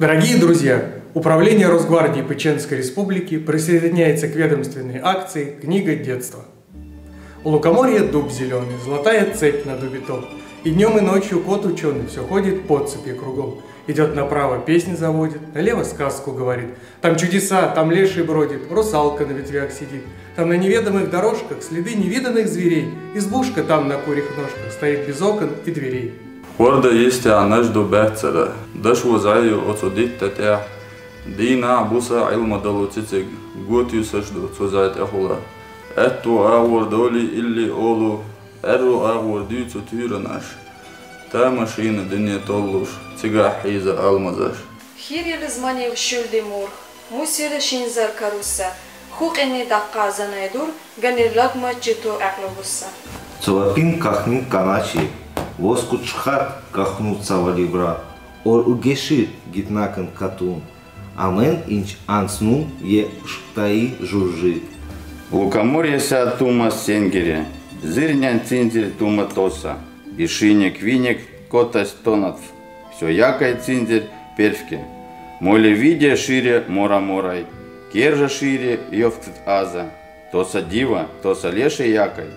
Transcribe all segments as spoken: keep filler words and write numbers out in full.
Дорогие друзья, Управление Росгвардии Пыченской Республики присоединяется к ведомственной акции «Книга детства». У лукоморья дуб зеленый, золотая цепь на дубе том. И днем, и ночью кот ученый все ходит по цепи кругом. Идет направо, песни заводит, налево сказку говорит. Там чудеса, там леший бродит, русалка на ветвях сидит. Там на неведомых дорожках следы невиданных зверей. Избушка там на курьих ножках стоит без окон и дверей. Хорда йистӀа наж ду баьццара, даш вузаю оцу дитта тӀехь. Дийнахь буса Ӏилма долу цициг, гута юсаш ду цу зӀе тӀехула. Аьтту агӀор доли илли олу, аьрру агӀор дуьйцу туьйранаш. Тамашийна дуьне толлуш, цигахь хьийза алмазаш. Хир елла зманил шуьлди мурх, мус елла шин зар каруса, хӀу къинни даккха занай дур, ганир лагма читу гӀекълу гусса. Цо вакин кахни каначи, воску чхат кахну цавали вра, ор угеши гитнакан катун, амен инч анцну е шктаи жужжи. Лукоморье са тума сенгере, зирнян цинзир тума тоса, и шинек-винек котась тонатф, всё якай цинзир перфке. Моли виде шире мора-морай, кержа шире йофтфт аза, тоса дива, тоса леше якай,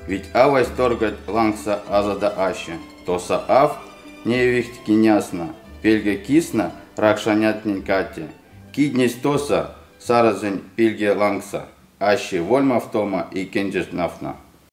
ведь авай сторгать лангса азада аще, тоса ав не вихть кинясна, пельге кисна ракшанятнин кате, киднись тоса саразень пельге лангса, аще вольмав тома и кенжетнавтна.